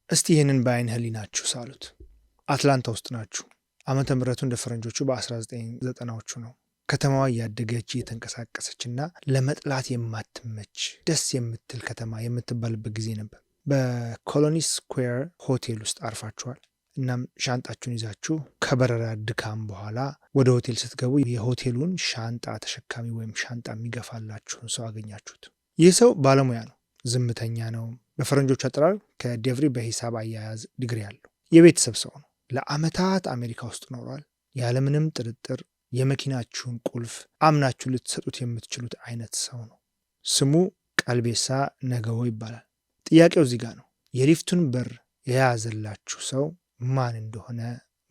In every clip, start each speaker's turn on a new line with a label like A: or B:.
A: እስቲ ይህንን በአይነ ህሊናችሁ ሳሉት። አትላንታ ውስጥ ናችሁ። ዓመተ ምሕረቱ እንደ ፈረንጆቹ በ1990ዎቹ ነው። ከተማዋ እያደገች እየተንቀሳቀሰችና ለመጥላት የማትመች ደስ የምትል ከተማ የምትባልበት ጊዜ ነበር። በኮሎኒ ስኩዌር ሆቴል ውስጥ አርፋችኋል። እናም ሻንጣችሁን ይዛችሁ ከበረራ ድካም በኋላ ወደ ሆቴል ስትገቡ የሆቴሉን ሻንጣ ተሸካሚ ወይም ሻንጣ የሚገፋላችሁን ሰው አገኛችሁት። ይህ ሰው ባለሙያ ነው፣ ዝምተኛ ነው። በፈረንጆቹ አጠራር ከዴቭሪ በሂሳብ አያያዝ ዲግሪ አለው። የቤተሰብ ሰው ነው። ለዓመታት አሜሪካ ውስጥ ኖሯል። ያለምንም ጥርጥር የመኪናችሁን ቁልፍ አምናችሁ ልትሰጡት የምትችሉት አይነት ሰው ነው። ስሙ ቀልቤሳ ነገዎ ይባላል። ጥያቄው እዚህ ጋር ነው። የሊፍቱን በር የያዘላችሁ ሰው ማን እንደሆነ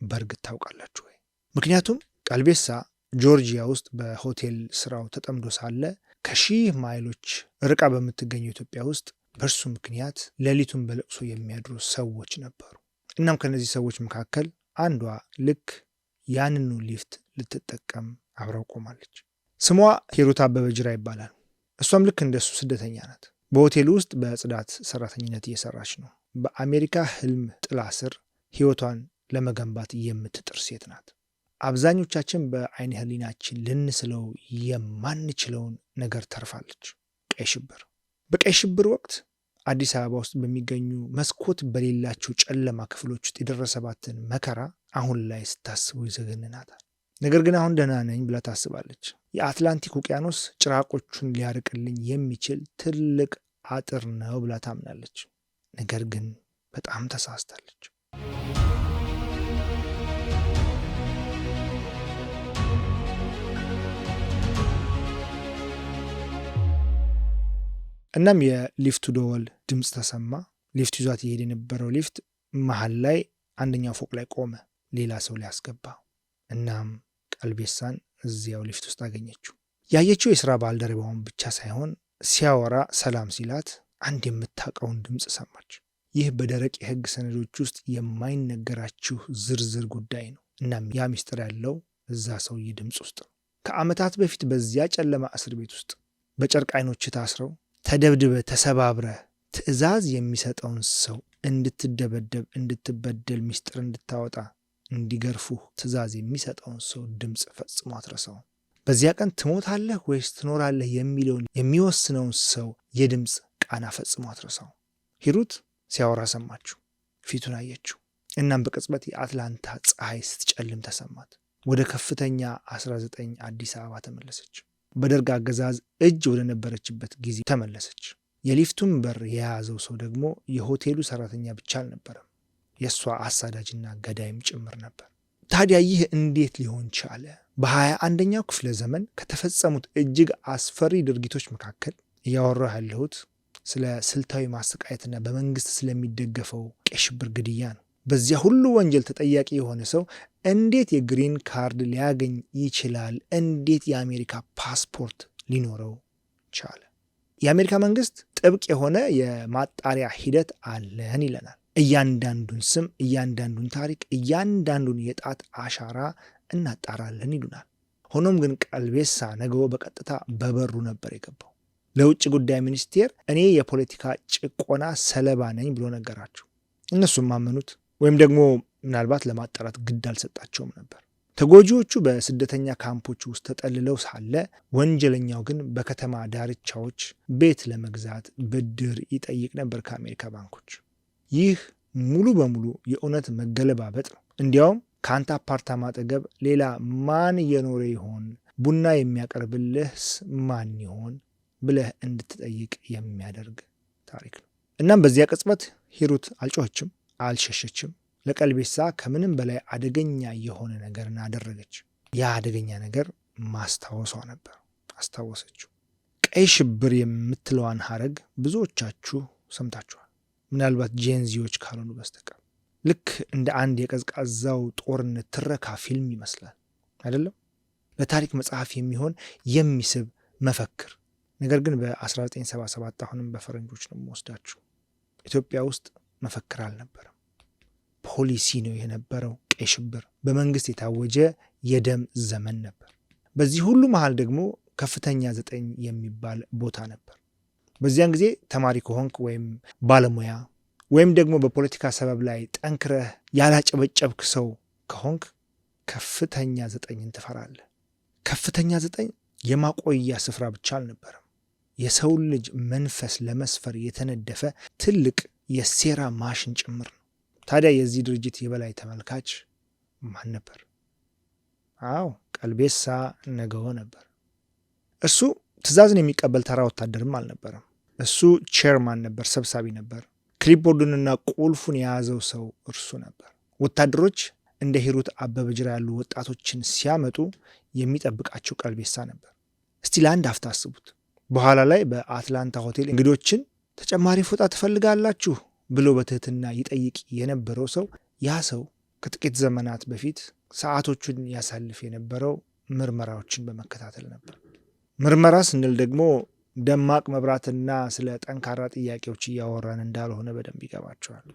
A: በእርግጥ ታውቃላችሁ ወይ? ምክንያቱም ቀልቤሳ ጆርጂያ ውስጥ በሆቴል ስራው ተጠምዶ ሳለ ከሺህ ማይሎች ርቃ በምትገኘው ኢትዮጵያ ውስጥ በእርሱ ምክንያት ሌሊቱን በለቅሶ የሚያድሩ ሰዎች ነበሩ። እናም ከነዚህ ሰዎች መካከል አንዷ ልክ ያንኑ ሊፍት ልትጠቀም አብረው ቆማለች። ስሟ ሂሩት አበበ ጅራ ይባላል። እሷም ልክ እንደሱ ስደተኛ ናት። በሆቴሉ ውስጥ በጽዳት ሰራተኝነት እየሰራች ነው። በአሜሪካ ህልም ጥላ ስር ህይወቷን ለመገንባት የምትጥር ሴት ናት። አብዛኞቻችን በአይነ ህሊናችን ልንስለው የማንችለውን ነገር ተርፋለች። ቀይ ሽብር። በቀይ ሽብር ወቅት አዲስ አበባ ውስጥ በሚገኙ መስኮት በሌላቸው ጨለማ ክፍሎች ውስጥ የደረሰባትን መከራ አሁን ላይ ስታስበው ይዘገንናታል። ነገር ግን አሁን ደህና ነኝ ብላ ታስባለች። የአትላንቲክ ውቅያኖስ ጭራቆቹን ሊያርቅልኝ የሚችል ትልቅ አጥር ነው ብላ ታምናለች። ነገር ግን በጣም ተሳስታለች። እናም የሊፍቱ ደወል ድምፅ ተሰማ። ሊፍቱ ይዟት እየሄደ የነበረው ሊፍት መሀል ላይ አንደኛው ፎቅ ላይ ቆመ፣ ሌላ ሰው ሊያስገባ። እናም ቀልቤሳን እዚያው ሊፍት ውስጥ አገኘችው። ያየችው የስራ ባልደረባውን ብቻ ሳይሆን ሲያወራ ሰላም ሲላት አንድ የምታውቀውን ድምፅ ሰማች። ይህ በደረቅ የሕግ ሰነዶች ውስጥ የማይነገራችሁ ዝርዝር ጉዳይ ነው። እናም ያ ሚስጥር ያለው እዛ ሰውዬ ድምፅ ውስጥ ነው። ከዓመታት በፊት በዚያ ጨለማ እስር ቤት ውስጥ በጨርቅ አይኖች ታስረው ተደብድበ ተሰባብረ ትዕዛዝ የሚሰጠውን ሰው እንድትደበደብ፣ እንድትበደል፣ ሚስጥር እንድታወጣ፣ እንዲገርፉህ ትዕዛዝ የሚሰጠውን ሰው ድምፅ ፈጽሞ አትረሳውም። በዚያ ቀን ትሞታለህ ወይስ ትኖራለህ የሚለውን የሚወስነውን ሰው የድምፅ ቃና ፈጽሞ አትረሳውም። ሂሩት ሲያወራ ሰማችው፣ ፊቱን አየችው። እናም በቅጽበት የአትላንታ ፀሐይ ስትጨልም ተሰማት። ወደ ከፍተኛ 19 አዲስ አበባ ተመለሰች። በደርግ አገዛዝ እጅ ወደ ነበረችበት ጊዜ ተመለሰች። የሊፍቱን በር የያዘው ሰው ደግሞ የሆቴሉ ሰራተኛ ብቻ አልነበረም፣ የእሷ አሳዳጅና ገዳይም ጭምር ነበር። ታዲያ ይህ እንዴት ሊሆን ቻለ? በሃያ አንደኛው ክፍለ ዘመን ከተፈጸሙት እጅግ አስፈሪ ድርጊቶች መካከል እያወራሁ ያለሁት ስለ ስልታዊ ማሰቃየትና በመንግስት ስለሚደገፈው ቀይ ሽብር ግድያ ነው። በዚያ ሁሉ ወንጀል ተጠያቂ የሆነ ሰው እንዴት የ green card ሊያገኝ ይችላል? እንዴት የአሜሪካ ፓስፖርት ሊኖረው ቻለ? የአሜሪካ መንግስት ጥብቅ የሆነ የማጣሪያ ሂደት አለን ይለናል። እያንዳንዱን ስም፣ እያንዳንዱን ታሪክ፣ እያንዳንዱን የጣት አሻራ እናጣራለን ይሉናል። ሆኖም ግን ቀልቤሳ ነገዎ በቀጥታ በበሩ ነበር የገባው። ለውጭ ጉዳይ ሚኒስቴር እኔ የፖለቲካ ጭቆና ሰለባ ነኝ ብሎ ነገራቸው። እነሱም አመኑት፣ ወይም ደግሞ ምናልባት ለማጣራት ግድ አልሰጣቸውም ነበር። ተጎጂዎቹ በስደተኛ ካምፖች ውስጥ ተጠልለው ሳለ ወንጀለኛው ግን በከተማ ዳርቻዎች ቤት ለመግዛት ብድር ይጠይቅ ነበር ከአሜሪካ ባንኮች። ይህ ሙሉ በሙሉ የእውነት መገለባበጥ ነው። እንዲያውም ከአንተ አፓርታማ አጠገብ ሌላ ማን እየኖረ ይሆን? ቡና የሚያቀርብልህስ ማን ይሆን ብለህ እንድትጠይቅ የሚያደርግ ታሪክ ነው። እናም በዚያ ቅጽበት ሂሩት አልጮኸችም፣ አልሸሸችም። ለቀልቤሳ ከምንም በላይ አደገኛ የሆነ ነገርን አደረገች። ያ አደገኛ ነገር ማስታወሷ ነበር። አስታወሰችው። ቀይ ሽብር የምትለዋን ሀረግ ብዙዎቻችሁ ሰምታችኋል፣ ምናልባት ጄንዚዎች ካልሆኑ በስተቀር። ልክ እንደ አንድ የቀዝቃዛው ጦርነት ትረካ ፊልም ይመስላል አይደለም? ለታሪክ መጽሐፍ የሚሆን የሚስብ መፈክር። ነገር ግን በ1977 አሁንም በፈረንጆች ነው የምወስዳችሁ፣ ኢትዮጵያ ውስጥ መፈክር አልነበረም። ፖሊሲ ነው የነበረው። ቀይ ሽብር በመንግስት የታወጀ የደም ዘመን ነበር። በዚህ ሁሉ መሃል ደግሞ ከፍተኛ ዘጠኝ የሚባል ቦታ ነበር። በዚያን ጊዜ ተማሪ ከሆንክ ወይም ባለሙያ ወይም ደግሞ በፖለቲካ ሰበብ ላይ ጠንክረህ ያላጨበጨብክ ሰው ከሆንክ ከፍተኛ ዘጠኝን ትፈራለህ። ከፍተኛ ዘጠኝ የማቆያ ስፍራ ብቻ አልነበረም። የሰውን ልጅ መንፈስ ለመስፈር የተነደፈ ትልቅ የሴራ ማሽን ጭምር ነው። ታዲያ የዚህ ድርጅት የበላይ ተመልካች ማን ነበር? አዎ፣ ቀልቤሳ ነገዎ ነበር። እሱ ትዕዛዝን የሚቀበል ተራ ወታደርም አልነበረም። እሱ chairman ነበር፣ ሰብሳቢ ነበር። Clipboard ኡንና ቁልፉን የያዘው ሰው እርሱ ነበር። ወታደሮች እንደ ሂሩት አበበ ጅራ ያሉ ወጣቶችን ሲያመጡ የሚጠብቃቸው ቀልቤሳ ነበር። እስቲ ለአንድ አፍታ አስቡት። በኋላ ላይ በአትላንታ ሆቴል እንግዶችን ተጨማሪ ፎጣ ትፈልጋላችሁ ብሎ በትህትና ይጠይቅ የነበረው ሰው፣ ያ ሰው ከጥቂት ዘመናት በፊት ሰዓቶቹን ያሳልፍ የነበረው ምርመራዎችን በመከታተል ነበር። ምርመራ ስንል ደግሞ ደማቅ መብራትና ስለ ጠንካራ ጥያቄዎች እያወራን እንዳልሆነ በደንብ ይገባቸዋል።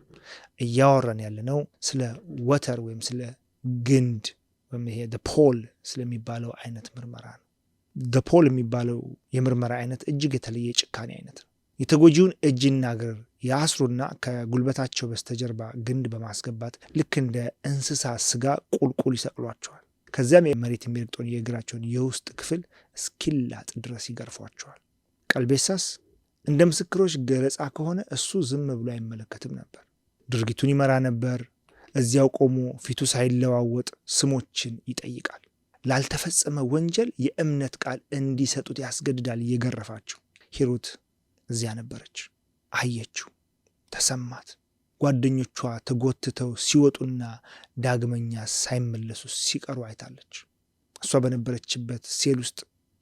A: እያወራን ያለነው ስለ ወተር ወይም ስለ ግንድ ወይም ይሄ pole ስለሚባለው አይነት ምርመራ ነው። Pole የሚባለው የምርመራ አይነት እጅግ የተለየ የጭካኔ አይነት ነው። የተጎጂውን እጅና እግር ያስሩና ከጉልበታቸው በስተጀርባ ግንድ በማስገባት ልክ እንደ እንስሳ ስጋ ቁልቁል ይሰቅሏቸዋል። ከዚያም መሬት የሚረግጠውን የእግራቸውን የውስጥ ክፍል እስኪላጥ ድረስ ይገርፏቸዋል። ቀልቤሳስ እንደ ምስክሮች ገለጻ ከሆነ እሱ ዝም ብሎ አይመለከትም ነበር። ድርጊቱን ይመራ ነበር። እዚያው ቆሞ ፊቱ ሳይለዋወጥ ስሞችን ይጠይቃል። ላልተፈጸመ ወንጀል የእምነት ቃል እንዲሰጡት ያስገድዳል እየገረፋቸው። ሂሩት እዚያ ነበረች። አየችው፣ ተሰማት። ጓደኞቿ ተጎትተው ሲወጡና ዳግመኛ ሳይመለሱ ሲቀሩ አይታለች። እሷ በነበረችበት ሴል ውስጥ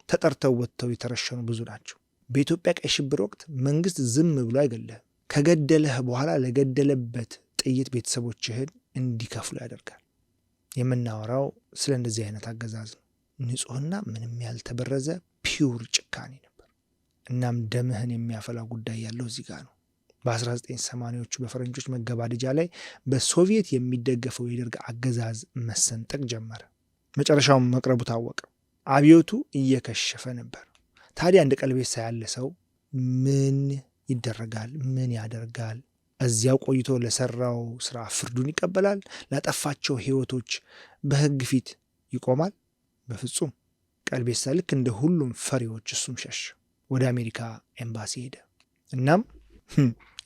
A: ተጠርተው ወጥተው የተረሸኑ ብዙ ናቸው። በኢትዮጵያ ቀይ ሽብር ወቅት መንግስት ዝም ብሎ አይገለህም። ከገደለህ በኋላ ለገደለበት ጥይት ቤተሰቦችህን እንዲከፍሉ ያደርጋል። የምናወራው ስለ እንደዚህ አይነት አገዛዝ ነው። ንጹሕና ምንም ያልተበረዘ pure ጭካኔ ነበር። እናም ደምህን የሚያፈላ ጉዳይ ያለው እዚህ ጋር ነው። በ1980ዎቹ በፈረንጆች መገባደጃ ላይ በሶቪየት የሚደገፈው የደርግ አገዛዝ መሰንጠቅ ጀመረ። መጨረሻውን መቅረቡ ታወቀ። አብዮቱ እየከሸፈ ነበር። ታዲያ እንደ ቀልቤሳ ያለ ሰው ምን ይደረጋል? ምን ያደርጋል? እዚያው ቆይቶ ለሰራው ስራ ፍርዱን ይቀበላል? ላጠፋቸው ህይወቶች በህግ ፊት ይቆማል? በፍጹም። ቀልቤሳ ልክ እንደ ሁሉም ፈሪዎች እሱም ሸሽ ወደ አሜሪካ ኤምባሲ ሄደ። እናም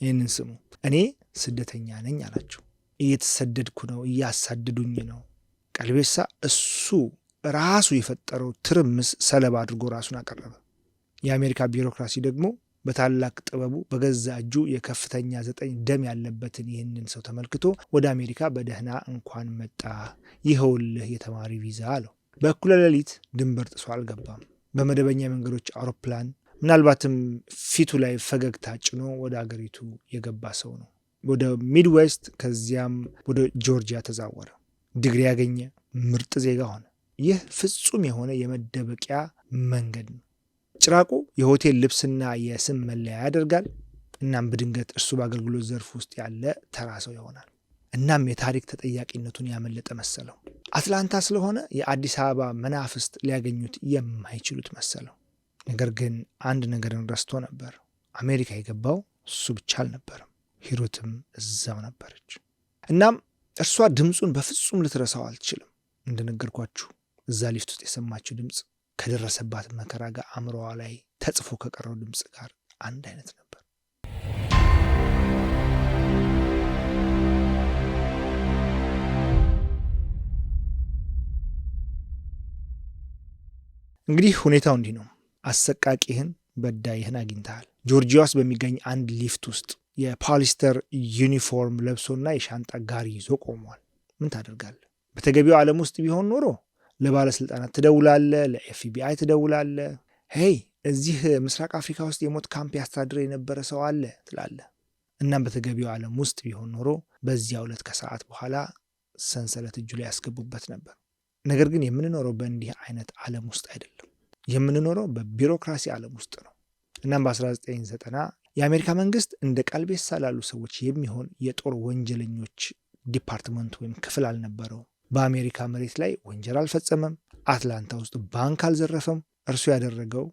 A: ይህንን ስሙ፣ እኔ ስደተኛ ነኝ አላቸው። እየተሰደድኩ ነው፣ እያሳደዱኝ ነው። ቀልቤሳ እሱ ራሱ የፈጠረው ትርምስ ሰለባ አድርጎ ራሱን አቀረበ። የአሜሪካ ቢሮክራሲ ደግሞ በታላቅ ጥበቡ በገዛ እጁ የከፍተኛ ዘጠኝ ደም ያለበትን ይህንን ሰው ተመልክቶ ወደ አሜሪካ በደህና እንኳን መጣ፣ ይኸውልህ የተማሪ ቪዛ አለው። በእኩለ ሌሊት ድንበር ጥሶ አልገባም። በመደበኛ መንገዶች አውሮፕላን ምናልባትም ፊቱ ላይ ፈገግታ ጭኖ ወደ አገሪቱ የገባ ሰው ነው። ወደ ሚድዌስት ከዚያም ወደ ጆርጂያ ተዛወረ። ዲግሪ ያገኘ፣ ምርጥ ዜጋ ሆነ። ይህ ፍጹም የሆነ የመደበቂያ መንገድ ነው። ጭራቁ የሆቴል ልብስና የስም መለያ ያደርጋል። እናም በድንገት እርሱ በአገልግሎት ዘርፍ ውስጥ ያለ ተራ ሰው ይሆናል። እናም የታሪክ ተጠያቂነቱን ያመለጠ መሰለው። አትላንታ ስለሆነ የአዲስ አበባ መናፍስት ሊያገኙት የማይችሉት መሰለው። ነገር ግን አንድ ነገርን ረስቶ ነበር። አሜሪካ የገባው እሱ ብቻ አልነበረም፣ ሂሩትም እዛው ነበረች። እናም እርሷ ድምፁን በፍጹም ልትረሳው አልችልም። እንደነገርኳችሁ እዛ ሊፍት ውስጥ የሰማችው ድምፅ ከደረሰባት መከራ ጋር አእምሮዋ ላይ ተጽፎ ከቀረው ድምፅ ጋር አንድ አይነት ነበር። እንግዲህ ሁኔታው እንዲህ ነው። አሰቃቂህን በዳይህን አግኝተሃል። ጆርጂያ ውስጥ በሚገኝ አንድ ሊፍት ውስጥ የፖሊስተር ዩኒፎርም ለብሶና የሻንጣ ጋሪ ይዞ ቆሟል። ምን ታደርጋለህ? በተገቢው ዓለም ውስጥ ቢሆን ኖሮ ለባለስልጣናት ትደውላለህ፣ ለኤፍቢአይ ትደውላለህ። Hey፣ እዚህ ምስራቅ አፍሪካ ውስጥ የሞት ካምፕ ያስተዳድር የነበረ ሰው አለ ትላለህ። እናም በተገቢው ዓለም ውስጥ ቢሆን ኖሮ በዚያ ዕለት ከሰዓት በኋላ ሰንሰለት እጁ ላይ ያስገቡበት ነበር። ነገር ግን የምንኖረው በእንዲህ አይነት ዓለም ውስጥ አይደለም። የምንኖረው በቢሮክራሲ ዓለም ውስጥ ነው። እናም በ1990 የአሜሪካ መንግስት እንደ ቀልቤሳ ላሉ ሰዎች የሚሆን የጦር ወንጀለኞች department ወይም ክፍል አልነበረውም። በአሜሪካ መሬት ላይ ወንጀል አልፈጸመም። አትላንታ ውስጥ ባንክ አልዘረፈም። እርሱ ያደረገው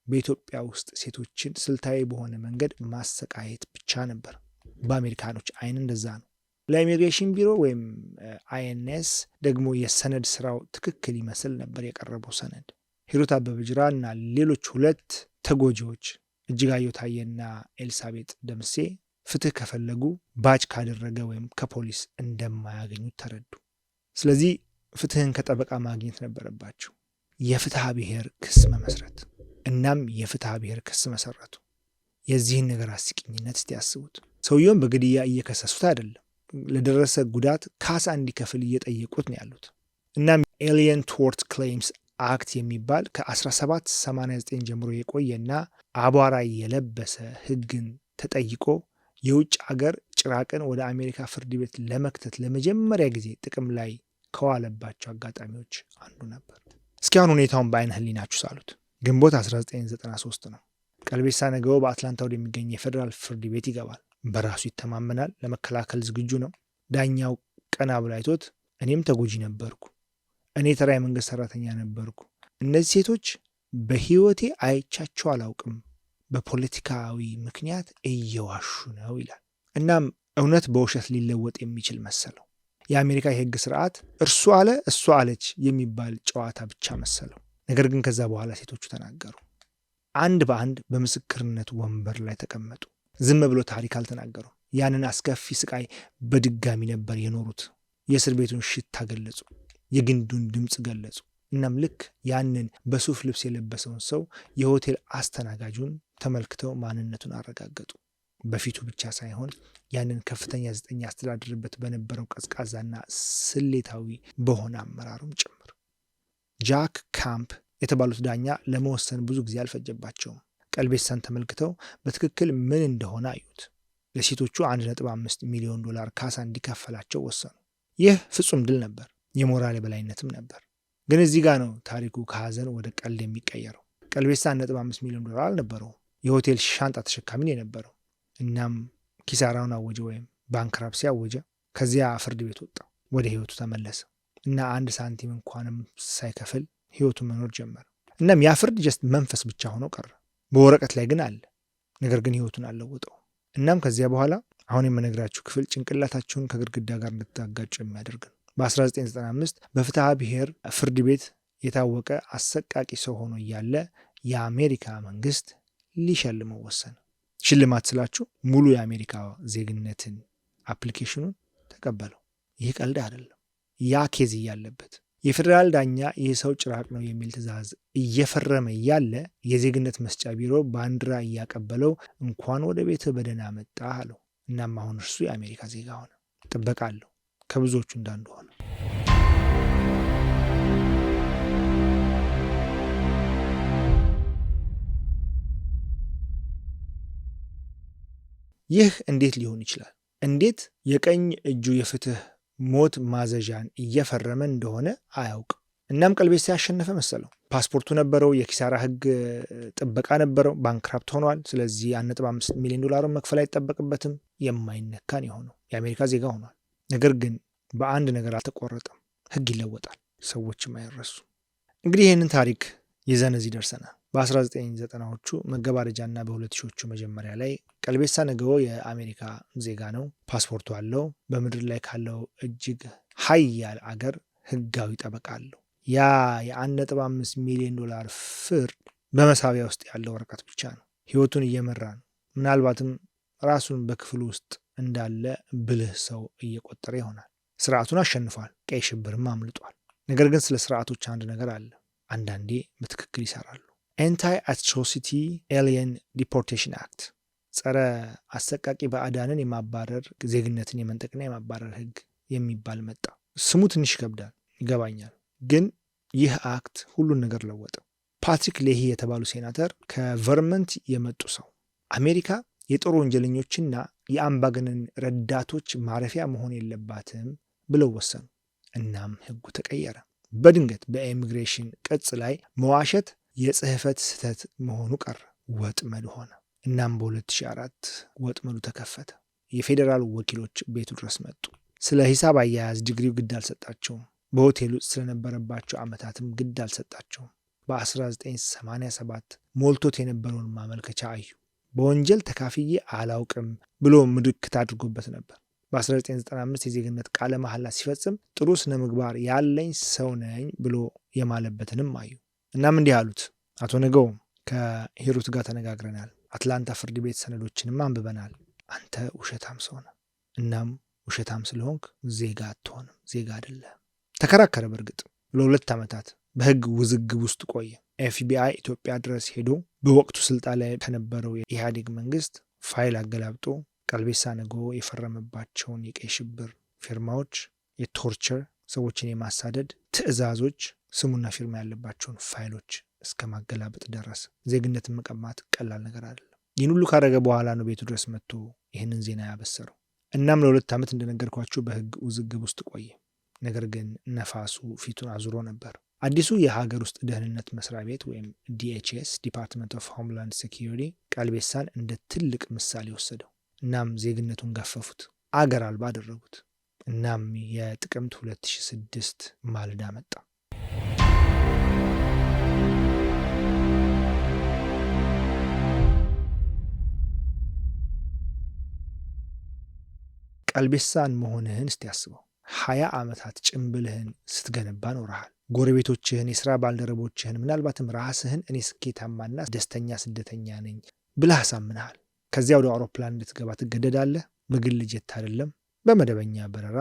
A: በኢትዮጵያ ውስጥ ሴቶችን ስልታዊ በሆነ መንገድ ማሰቃየት ብቻ ነበር። በአሜሪካኖች አይን እንደዛ ነው። ለኢሚግሬሽን ቢሮ ወይም INS ደግሞ የሰነድ ስራው ትክክል ይመስል ነበር የቀረበው ሰነድ። ሂሩት አበበ ጅራ እና ሌሎች ሁለት ተጎጂዎች እጅጋየሁ ታየና ኤልሳቤጥ ደምሴ ፍትህ ከፈለጉ ባጅ ካደረገ ወይም ከፖሊስ እንደማያገኙት ተረዱ። ስለዚህ ፍትህን ከጠበቃ ማግኘት ነበረባቸው። የፍትሐ ብሔር ክስ መመስረት። እናም የፍትሐ ብሔር ክስ መሰረቱ። የዚህን ነገር አስቂኝነት እስቲ ያስቡት። ሰውየውን በግድያ እየከሰሱት አይደለም፣ ለደረሰ ጉዳት ካሳ እንዲከፍል እየጠየቁት ነው ያሉት። እናም Alien Tort Claims Act የሚባል ከ1789 ጀምሮ የቆየና አቧራ የለበሰ ህግን ተጠይቆ የውጭ አገር ጭራቅን ወደ አሜሪካ ፍርድ ቤት ለመክተት ለመጀመሪያ ጊዜ ጥቅም ላይ ከዋለባቸው አጋጣሚዎች አንዱ ነበር። እስኪ አሁን ሁኔታውን በአይነ ህሊናችሁ ሳሉት። ግንቦት 1993 ነው። ቀልቤሳ ነገዎ በአትላንታ ወደሚገኝ የፌዴራል ፍርድ ቤት ይገባል። በራሱ ይተማመናል። ለመከላከል ዝግጁ ነው። ዳኛው ቀና ብሎ አይቶት እኔም ተጎጂ ነበርኩ፣ እኔ ተራ የመንግስት ሰራተኛ ነበርኩ፣ እነዚህ ሴቶች በህይወቴ አይቻቸው አላውቅም፣ በፖለቲካዊ ምክንያት እየዋሹ ነው ይላል። እናም እውነት በውሸት ሊለወጥ የሚችል መሰለው። የአሜሪካ የህግ ስርዓት እርሱ አለ እሱ አለች የሚባል ጨዋታ ብቻ መሰለው። ነገር ግን ከዛ በኋላ ሴቶቹ ተናገሩ። አንድ በአንድ በምስክርነት ወንበር ላይ ተቀመጡ። ዝም ብሎ ታሪክ አልተናገሩም። ያንን አስከፊ ስቃይ በድጋሚ ነበር የኖሩት። የእስር ቤቱን ሽታ ገለጹ። የግንዱን ድምፅ ገለጹ። እናም ልክ ያንን በሱፍ ልብስ የለበሰውን ሰው የሆቴል አስተናጋጁን ተመልክተው ማንነቱን አረጋገጡ። በፊቱ ብቻ ሳይሆን ያንን ከፍተኛ 9 ያስተዳድርበት በነበረው ቀዝቃዛና ስሌታዊ በሆነ አመራሩም ጭምር። ጃክ ካምፕ የተባሉት ዳኛ ለመወሰን ብዙ ጊዜ አልፈጀባቸውም። ቀልቤሳን ተመልክተው በትክክል ምን እንደሆነ አዩት። ለሴቶቹ 1.5 ሚሊዮን ዶላር ካሳ እንዲከፈላቸው ወሰኑ። ይህ ፍጹም ድል ነበር፣ የሞራል የበላይነትም ነበር። ግን እዚህ ጋር ነው ታሪኩ ከሀዘን ወደ ቀልድ የሚቀየረው። ቀልቤሳ 1.5 ሚሊዮን ዶላር አልነበረውም። የሆቴል ሻንጣ ተሸካሚ ነው የነበረው። እናም ኪሳራውን አወጀ ወይም bankruptcy አወጀ። ከዚያ ፍርድ ቤት ወጣ፣ ወደ ህይወቱ ተመለሰ እና አንድ ሳንቲም እንኳንም ሳይከፍል ህይወቱን መኖር ጀመረ። እናም ያ ፍርድ just መንፈስ ብቻ ሆኖ ቀረ። በወረቀት ላይ ግን አለ፣ ነገር ግን ህይወቱን አልለወጠው። እናም ከዚያ በኋላ አሁን የምነግራችሁ ክፍል ጭንቅላታችሁን ከግድግዳ ጋር እንድታጋጩ የሚያደርግ ነው። በ1995 በፍትሐ ብሔር ፍርድ ቤት የታወቀ አሰቃቂ ሰው ሆኖ እያለ የአሜሪካ መንግስት ሊሸልመው ወሰነ። ሽልማት ስላችሁ ሙሉ የአሜሪካ ዜግነትን application ኑን ተቀበለው። ይህ ቀልድ አይደለም። ያ case እያለበት የፌዴራል ዳኛ ይህ ሰው ጭራቅ ነው የሚል ትዕዛዝ እየፈረመ እያለ የዜግነት መስጫ ቢሮ ባንዲራ እያቀበለው እንኳን ወደ ቤትህ በደህና መጣህ አለው። እናም አሁን እርሱ የአሜሪካ ዜጋ ሆነ። ጥበቃ አለው። ከብዙዎቹ እንዳንዱ ሆነ። ይህ እንዴት ሊሆን ይችላል? እንዴት የቀኝ እጁ የፍትህ ሞት ማዘዣን እየፈረመ እንደሆነ አያውቅም። እናም ቀልቤሳ ያሸነፈ መሰለው። ፓስፖርቱ ነበረው፣ የኪሳራ ህግ ጥበቃ ነበረው፣ bankrupt ሆኗል። ስለዚህ 1.5 ሚሊዮን ዶላሩን መክፈል አይጠበቅበትም። የማይነካን የሆነው የአሜሪካ ዜጋ ሆኗል። ነገር ግን በአንድ ነገር አልተቆረጠም። ህግ ይለወጣል፣ ሰዎችም አይረሱም። እንግዲህ ይህንን ታሪክ ይዘን እዚህ ደርሰናል። በ1990ዎቹ መገባደጃና በ2000ዎቹ መጀመሪያ ላይ ቀልቤሳ ነገዎ የአሜሪካ ዜጋ ነው። ፓስፖርቱ አለው። በምድር ላይ ካለው እጅግ ሀያል አገር ህጋዊ ጠበቃ አለው። ያ የ1.5 ሚሊዮን ዶላር ፍርድ በመሳቢያ ውስጥ ያለው ወረቀት ብቻ ነው። ህይወቱን እየመራ ነው። ምናልባትም ራሱን በክፍሉ ውስጥ እንዳለ ብልህ ሰው እየቆጠረ ይሆናል። ስርዓቱን አሸንፏል። ቀይ ሽብርም አምልጧል። ነገር ግን ስለ ስርዓቶች አንድ ነገር አለ። አንዳንዴ በትክክል ይሰራሉ። Anti Atrocity Alien Deportation Act፣ ጸረ አሰቃቂ ባዕዳንን የማባረር ዜግነትን የመንጠቅና የማባረር ህግ የሚባል መጣ። ስሙ ትንሽ ይከብዳል፣ ይገባኛል። ግን ይህ act ሁሉን ነገር ለወጠ። ፓትሪክ ሌሂ የተባሉ ሴናተር ከቨርመንት የመጡ ሰው አሜሪካ የጦር ወንጀለኞችና የአምባገነን ረዳቶች ማረፊያ መሆን የለባትም ብለው ወሰኑ። እናም ህጉ ተቀየረ። በድንገት በኢሚግሬሽን ቅጽ ላይ መዋሸት የጽህፈት ስህተት መሆኑ ቀረ፣ ወጥመድ ሆነ። እናም በ2004 ወጥመዱ ተከፈተ። የፌዴራል ወኪሎች ቤቱ ድረስ መጡ። ስለ ሂሳብ አያያዝ ዲግሪው ግድ አልሰጣቸውም። በሆቴል ውስጥ ስለነበረባቸው ዓመታትም ግድ አልሰጣቸውም። በ1987 ሞልቶት የነበረውን ማመልከቻ አዩ። በወንጀል ተካፍዬ አላውቅም ብሎ ምልክት አድርጎበት ነበር። በ1995 የዜግነት ቃለ መሐላ ሲፈጽም ጥሩ ስነ ምግባር ያለኝ ሰው ነኝ ብሎ የማለበትንም አዩ። እናም እንዲህ አሉት፣ አቶ ነገው ከሂሩት ጋር ተነጋግረናል። አትላንታ ፍርድ ቤት ሰነዶችንም አንብበናል። አንተ ውሸታም ሰው ነህ። እናም ውሸታም ስለሆንክ ዜጋ አትሆንም፣ ዜጋ አይደለህም። ተከራከረ። በእርግጥ ለ2 ዓመታት በህግ ውዝግብ ውስጥ ቆየ። ኤፍቢአይ ኢትዮጵያ ድረስ ሄዶ በወቅቱ ስልጣን ላይ ከነበረው የኢህአዴግ መንግስት ፋይል አገላብጦ ቀልቤሳ ነገዎ የፈረመባቸውን የቀይ ሽብር ፊርማዎች፣ የ torture ሰዎችን የማሳደድ ትዕዛዞች፣ ስሙና ፊርማ ያለባቸውን ፋይሎች እስከ ማገላበጥ ደረሰ። ዜግነትን መቀማት ቀላል ነገር አይደለም። ይህን ሁሉ ካደረገ በኋላ ነው ቤቱ ድረስ መጥቶ ይህንን ዜና ያበሰረው። እናም ለ2 ዓመት እንደነገርኳችሁ በህግ ውዝግብ ውስጥ ቆየ። ነገር ግን ነፋሱ ፊቱን አዙሮ ነበር። አዲሱ የሀገር ውስጥ ደህንነት መስሪያ ቤት ወይም DHS Department of Homeland Security ቀልቤሳን እንደ ትልቅ ምሳሌ ወሰደው። እናም ዜግነቱን ገፈፉት፣ አገር አልባ አደረጉት። እናም የጥቅምት 2006 ማለዳ መጣ። ቀልቤሳን መሆንህን እስቲ አስበው። 20 ዓመታት ጭንብልህን ስትገነባ ኖረሃል። ጎረቤቶችህን፣ የስራ ባልደረቦችህን፣ ምናልባትም ራስህን እኔ ስኬታማና ደስተኛ ስደተኛ ነኝ ብለህ አሳምነሃል። ከዚያ ወደ አውሮፕላን እንድትገባ ትገደዳለህ። በግል ጀት አይደለም፣ በመደበኛ በረራ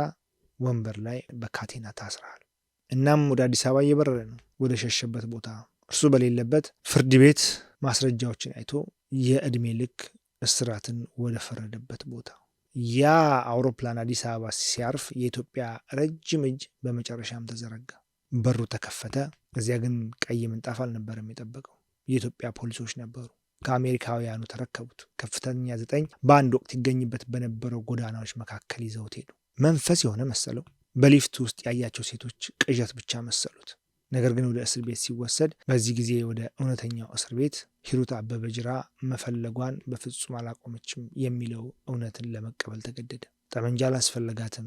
A: ወንበር ላይ በካቴና ታስረሃል። እናም ወደ አዲስ አበባ እየበረረ ነው፣ ወደ ሸሸበት ቦታ። እርሱ በሌለበት ፍርድ ቤት ማስረጃዎችን አይቶ የዕድሜ ልክ እስራትን ወደ ፈረደበት ቦታ። ያ አውሮፕላን አዲስ አበባ ሲያርፍ የኢትዮጵያ ረጅም እጅ በመጨረሻም ተዘረጋ። በሩ ተከፈተ። እዚያ ግን ቀይ ምንጣፍ አልነበረም የጠበቀው፣ የኢትዮጵያ ፖሊሶች ነበሩ። ከአሜሪካውያኑ ተረከቡት። ከፍተኛ 9 በአንድ ወቅት ይገኝበት በነበረው ጎዳናዎች መካከል ይዘውት ሄዱ። መንፈስ የሆነ መሰለው። በሊፍት ውስጥ ያያቸው ሴቶች ቅዠት ብቻ መሰሉት። ነገር ግን ወደ እስር ቤት ሲወሰድ በዚህ ጊዜ ወደ እውነተኛው እስር ቤት ሂሩት አበበ ጅራ መፈለጓን በፍጹም አላቆመችም የሚለው እውነትን ለመቀበል ተገደደ። ጠመንጃ አላስፈለጋትም።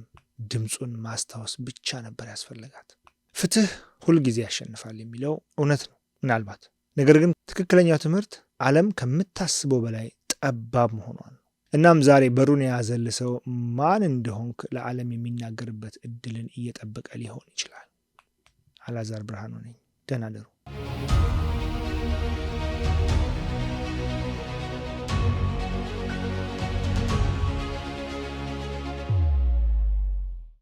A: ድምፁን ማስታወስ ብቻ ነበር ያስፈለጋት። ፍትህ ሁልጊዜ ያሸንፋል የሚለው እውነት ነው ምናልባት። ነገር ግን ትክክለኛው ትምህርት ዓለም ከምታስበው በላይ ጠባብ መሆኗ ነው። እናም ዛሬ በሩን የያዘልህ ሰው ማን እንደሆንክ ለዓለም የሚናገርበት እድልን እየጠበቀ ሊሆን ይችላል። አላዛር ብርሃኑ ነኝ። ደህና ደሩ።